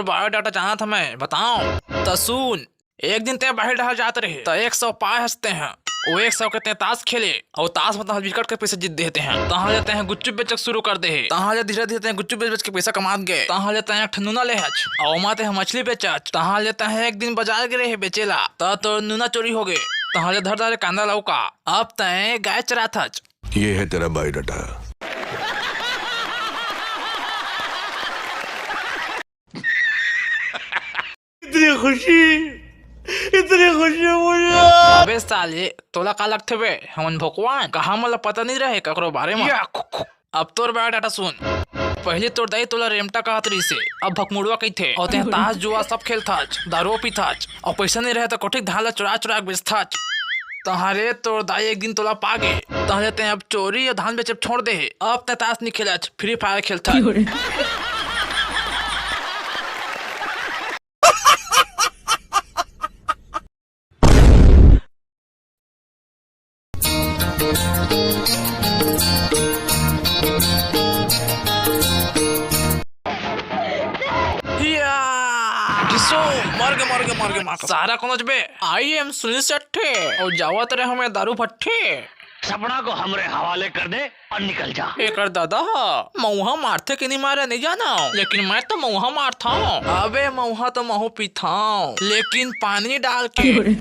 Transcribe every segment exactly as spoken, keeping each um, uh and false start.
Biodata जानत हंव मैं, बतावंव। त सुन, एक दिन तें बाहिर डहर जात रहे, त एक सौ पाय हस तेंह। ओ एक सौ के तें तास खेले, अउ तास म तंहर बिकट के पइसा जीत देहे तेंह। तहां ले तेंह गुपचुप बेचक सुरू कर देहे। तहां ले धीरे-धीरे तें गुपचुप बेच-बेच के पइसा कमात गे। तहां ले तें एक ठन नूना लेहच, अउ ओमा तेंह मछली बेचच। तहां ले तेंह एक दिन बजार गे रहे बेचे ला, त तोर नूना चोरी होगे। तहां ले धर डारे कांदा लौका। अब तें गाय चरात हच। ये है तेरा बायोडाटा। इतनी खुशी, इतनी खुशी मुझे। अबे साले, तोला का लगथे बे? हमन भोकवा हन? कहां मोला पता नइ रहे ककरो बारे म। या, खु, खु। अब तोर बायोडाटा सुन। पहिली तोर दाई तोला रेमटा कहत रहिसे, अब भकमुड़वा कहिथे। अउ तें तास जुआ सब खेलथच, दारू पीथच, अउ पइसा नइ रहे त कोठी के धान ल चुरा चुरा के बेचथच। तहां ले तोर दाई एक दिन तोला पागे, तहां ले तें अब चोरी अउ धान बेचब छोड़ देहे। अब तें तास नइ खेलच, फ्री फायर खेलथच। हिया! ढिसो! मर गे, मर गे, मर गे, मर गे। सारा कोन अच बे? I am Sunil Shetty. अउ जावत रहे हमें दारू भट्ठी। सपना को हमरे हवाले कर दे। अउ निकल जा। एकर ददा ह मउहा मारथे के नइ मारे नइ जानंव, लेकिन मैं तो मउहा मारथंव। अबे मउहा तो महूं पीथंव, लेकिन पानी डाल के।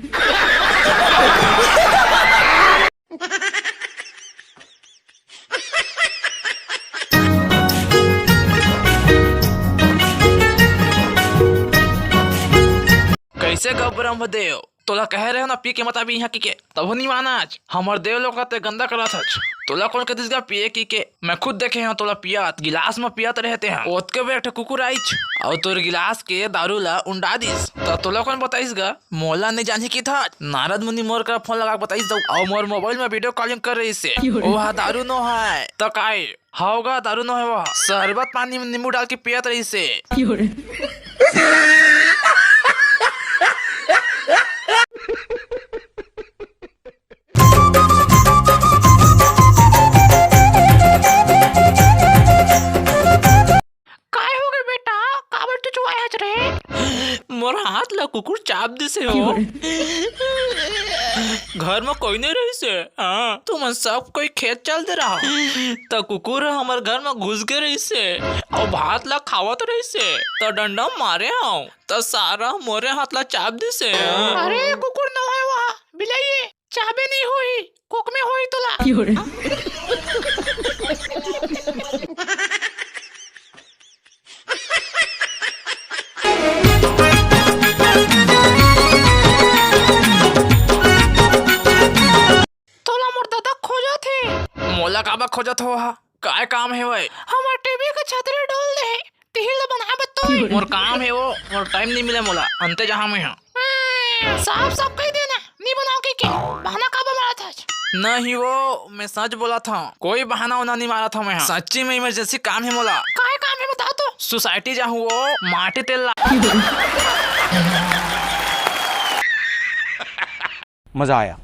कइसे गा ब्रह्मदेव? तोला कहे रहेंव ना, पी के मत आबे इहां कहिके, तभो नइ मानच। हमर देव लोग ला तें गंदा करत हच। तोला कोन कहिस गा पिए कहिके? मैं खुद देखे हंव तोला पियत, गिलास म पियत रहे तेंह। ओतके बेर एक ठो कुकुर आइस, अउ तोर गिलास के दारू ला उंडा दिस। त तोला कोन बताइस गा? मोला नइ जानही कहिथच। नारद मुनि मोर करा फोन लगा के बताइस दऊ, अउ मोर मोबाइल म वीडियो कॉलिंग करे रहिसे। ओहा दारू नो हय, त काय? हव गा, दारू नो हे, वो शरबत पानी में नींबू डाल के पियत रहिसे। काय होगे बेटा, काबर चुचुआए हच रे? मोर हाथ ला कुकुर चाब दिसे हो। घर म कोई नइ रहिसे। हाँ, तुमन सब कोई खेत चल दे रहा, त कुकुर ह हमर घर म घुस गे रहिसे, अउ भात ला खावत रहिसे, त डंडा म मारे हंव, त सारा मोरे हाथ ला चाब दिसे। अरे, कुकुर नो हे, वो बिलाई ए, चाबे नइ होही, कोक में होही तोला। तोला मोर ददा खोजत हे। मोला काबर खोजत हो हा? काय काम हे वय? हमर टीवी के छतरी डोल दे हे, तिही ल बनाए बर तो। मोर काम हे वो, मोर टाइम नइ मिले मोला, अंते जहां में हा। साफ साफ कहि देना, नइ बनाओ कहिके, बहाना काबर मारत हस? नहीं वो, मैं सच बोलत हंव, कोई बहाना उना नइ मारत हंव मैं हा। सच्ची में इमरजेंसी काम हे मोला। काय काम हे बता तो? सोसाइटी जाहूं वो, माटी तेल ला। मजा आया।